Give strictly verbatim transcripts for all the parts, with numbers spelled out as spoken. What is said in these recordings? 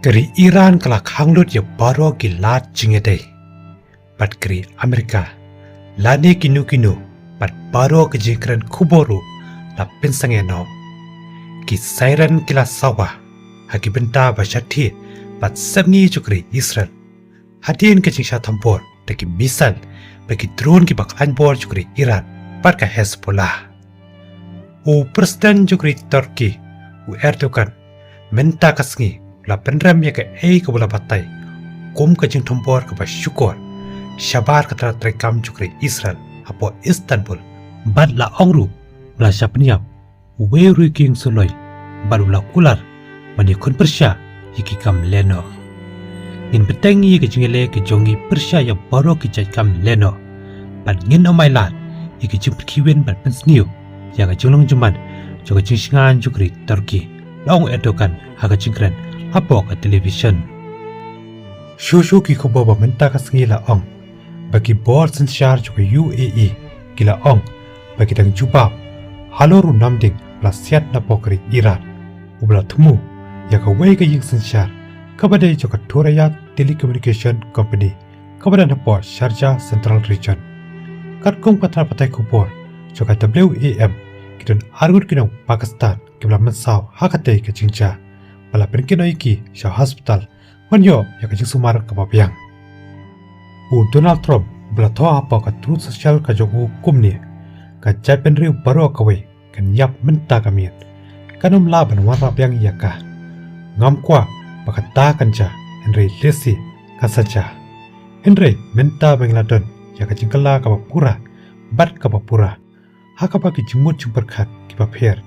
Ka ri Iran ka la khang lut ïa baroh ki lad jingïadei bad ka ri Amerika, lane kino kino bad baroh ki jingkren khubor ruh la pynsangeh noh. Ki siren ki la sawa ha ki bynta ba shathie bad sepngi jong ka ri Israel, hadien ka jingshah thombor da ki missile bad ki drone kiba khlaiñ bor jong ka ri Iran bad ka Hezbollah. U President jong ka ri Turkey, u Erdogan, mynta ka sngi u la pynrem ïa kaei kaba u la batai kum ka jingthombor kaba shukor shabar ka tnat treikam jong ka ri Israel hapoh Istanbul, bad la ong ruh ba la shah pynïap uwei ruh ïa ki ïing suloi, bad u la kular ban ïakhun pyrshah ïa ki kam lehnoh. Ngin bteng ïa ka jingïaleh ka jong ngi pyrshah ïa baroh ki jait kam lehnoh, bad ngin ym ailad ïa ka jingpynkhiwin bad pynsniew ïa ka jinglong jingman jong ka jingshngaiñ jong ka ri Turkey, la ong u Erdogan ha ka jingkren hapoh ka television. Shuh shuh ki khubor ba mynta ka sngi la ong ba ki bor synshar jong ka U A E ki la ong ba ki dang jubab halor u namding ba la siat napoh ka ri Iran, uba la thmu ïa kawei ka ïing synshar kaba dei jong ka Thuraya Telecommunication Company, kaba don hapoh Sharjah Central Region. Katkum ka tnat pathai khubor jong ka W A M, ki don arngut ki nong Pakistan kiba la mynsaw ha katei ka jingjia, ba la pynkit noh ïa ki sha hospital ban ïoh ïa ka jingsumar kaba biang. U Donald Trump uba la thoh hapoh ka Truth Social ka jong u kumne: Ka jaitbynriew baroh kawei kan ïap mynta ka miet. Kan ym lah ban wanrah biang ïa ka. Ngam kwah ba kata kan jia, hynrei lehse kan sa jia. Hynrei mynta ba ngi la don ïa ka jingkylla kaba pura bad kaba pura, ha kaba ki jingmut jingpyrkhat kiba pher,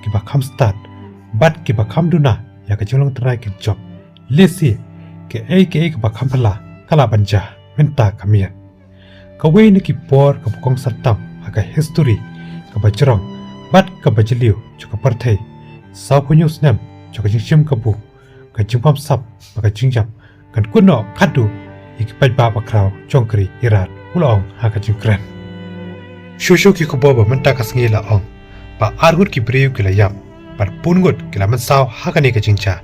kiba kham stad bad kiba kham duna ïa ka jinglong trai kin jop, lehse kaei kaei kaba kham phylla ka lah ban jia mynta ka miet. Kawei na ki por kaba kongsan tam ha ka histori kaba jrong bad kaba jylliew jong ka pyrthei. Sawphew hynñiew snem jong ka jingshim kabu, ka jingbamsap bad ka jingïap kan kut noh khatduh ïa ki paidbah bakhraw jong ka ri Iran, u la ong ha ka jingkren. Shuh shuh ki khubor ba mynta ka sngi la ong ba arngut ki briew ki la ïap bad bun ngut ki la mynsaw ha kane ka jingjia,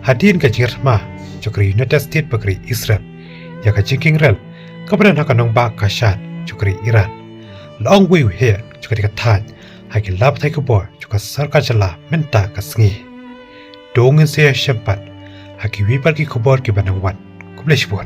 hadien ka jingïarap jong ka ri United States bad ka ri Israel ïa ka jingkieng rel kaba don ha ka nongbah Kashan jong ka ri Iran, la ong uwei u heh jong katei ka thaiñ ha ki lad pathai khubor jong ka sorkar jylla mynta ka sngi. To ngin sa ïashem pat ha kiwei pat ki khubor kiba nang wan. Khublei shibun.